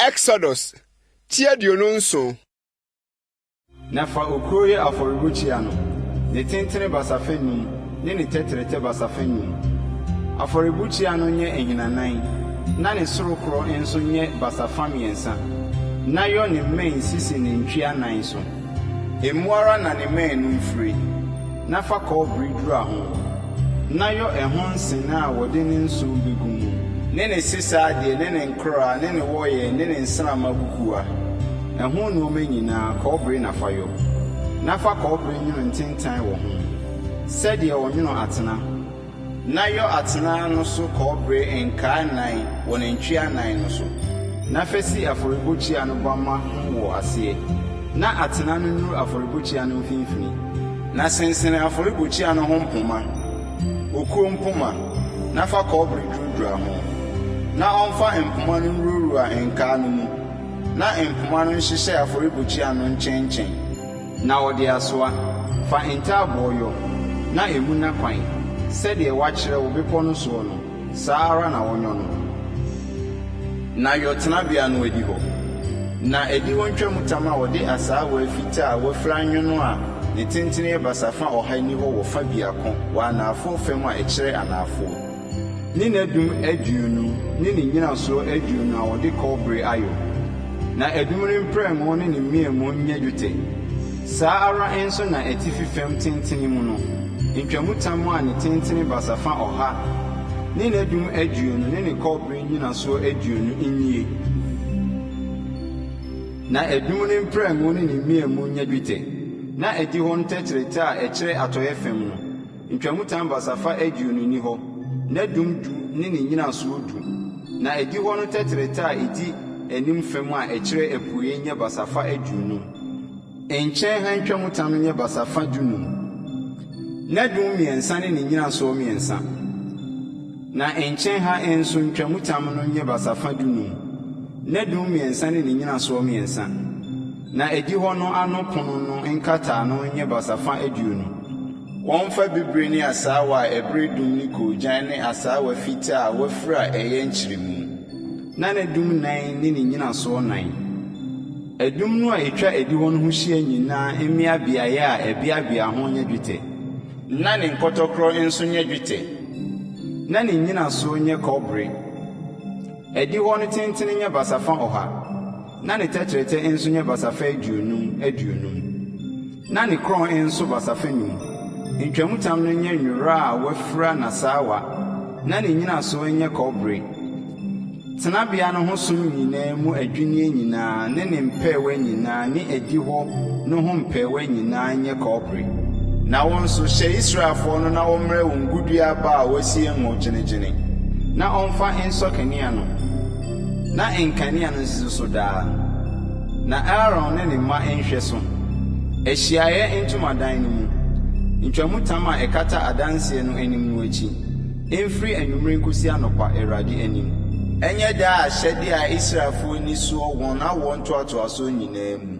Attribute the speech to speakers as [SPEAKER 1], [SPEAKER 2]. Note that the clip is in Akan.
[SPEAKER 1] Exodus ti 27.
[SPEAKER 2] Na fa okuo yɛ afɔrebukyia no, ne tentene basafa nnum ne ne tɛtrɛtɛ basafa nnum. Afɔrebukyia no nyɛ ahinanan, na ne sorokorɔ nso nyɛ basafa mmiɛnsa, na yɔ ne mmɛn sisi ne ntwea nnan so. Emu ara na ne mmɛn no mfire, na fa kɔbere dura ho, na yɔ ɛho nsena a wɔde ne nsõ bɛgu mu, ne ne sesa adeɛ ne ne nkoraa ne ne wɔeɛ ne ne nsramma kukuwa, ɛho nnoɔma nyinaa, kɔbere na fa yɔ. Na fa kɔbere nwono ntentan wɔ ho, sɛdeɛ wɔnwono atena. Na yɔ atena no so kɔbere nkaa nnan wɔ ne ntwea nnan no so, na fa si afɔrebukyia no bamma ho wɔ aseɛ, na atena no nnuru afɔrebukyia no mfimfini. Na sensene afɔrebukyia no ho mpoma, okuo mpoma, na fa kɔbere duradura ho. Na ɔmfa mpoma no nwurawura nkaa no mu, na mpoma no nhyehyɛ afɔrebukyia no nkyɛnkyɛn. Na wɔde asoa. Fa ntaaboɔ yɔ, na emu nna kwan, sɛdeɛ wɔakyerɛ wo bepɔ no soɔ no, saa ara na wɔnyɔ no. Na yɔ tenabea no adihɔ. Na adihɔ ntwamutam a wɔde asaawa fitaa a wɔafira anwono a ne tentene yɛ basafa ɔha nni hɔ wɔ fa biako wɔ anaafoɔ fam a ɛkyerɛ anaafoɔ. Ne n'adum 20 ne ne nnyinasoɔ 20 a wɔde kɔbere ayɔ, na adum no mprɛngo ne ne mmeamu nyɛ dwetɛ. Saa ara nso na atifi fam tentene mu no, ntwamutam a ne tentene basafa ɔha ne n'adum 20 ne ne kɔbere nnyinasoɔ 20 nnie. Na adum no mprɛngo ne ne mmeamu nyɛ dwetɛ, na adihɔ no tɛtrɛtɛ a ɛkyerɛ atɔeɛ fam no, Ntwamutam basafa 20 nni hɔ, n'adum du ne ne nnyinasoɔ du, na adihɔ no tɛtrɛtɛ a ɛdi anim fam a ɛkyerɛ apueeɛ nyɛ basafa 50. Nkyɛn ha ntwamutam no nyɛ basafa 15, n'adum mmiɛnsa ne ne nnyinasoɔ mmiɛnsa, na nkyɛn ha nso ntwamutam no nyɛ basafa 15, n'adum mmiɛnsa ne ne nnyinasoɔ mmiɛnsa, na adihɔ no ano pono no nkataano nyɛ basafa 20. Wɔmfa bibire ne asaawa a ɛbere dum ne koogyan ne asaawa fitaa a wɔafira a ɛyɛ nkyeremu. Na n'adum nnan ne ne nnyinasoɔ nnan. Adum no a ɛtwa adihɔ no ho hyia nyinaa mmea beaeɛ a ɛbeabea ho nyɛ dwetɛ. Na ne nkɔtɔkorɔ nso nyɛ dwetɛ. Na ne nnyinasoɔ nyɛ kɔbere. Adihɔ no tentene nyɛ basafa ɔha, na ne tɛtrɛtɛ nso nyɛ basafa aduonum aduonum. Na ne korɔn nso basafa nnum. Ntwamutam no nyɛ nwera a wɔafira n'asaawa, na ne nnyinasoɔ nyɛ kɔbere. Tenabea no ho som nyinaa mu adwinneɛ nyinaa ne ne mpɛɛwa nyinaa ne adihɔ no ho mpɛɛwa nyinaa nyɛ kɔbere. Na wo nso, hyɛ Israelfoɔ no na wɔmmrɛ wo ngodua aba a wɔasie ngo gyenegyene, na ɔmfa nsɔ kanea no, na nkanea no nsisi so daa. Na Aaron ne ne mma nhwɛ so, ahyiaeɛ ntomadan no mu, ntwamutam a ɛkata Adanseɛ no anim no akyi, mfiri anwummerɛ nkɔsi anɔpa, Awurade anim. Ɛnyɛ daa ahyɛdeɛ a Israelfoɔ nni soɔ wɔn awoɔ ntoatoasoɔ nyinaa mu.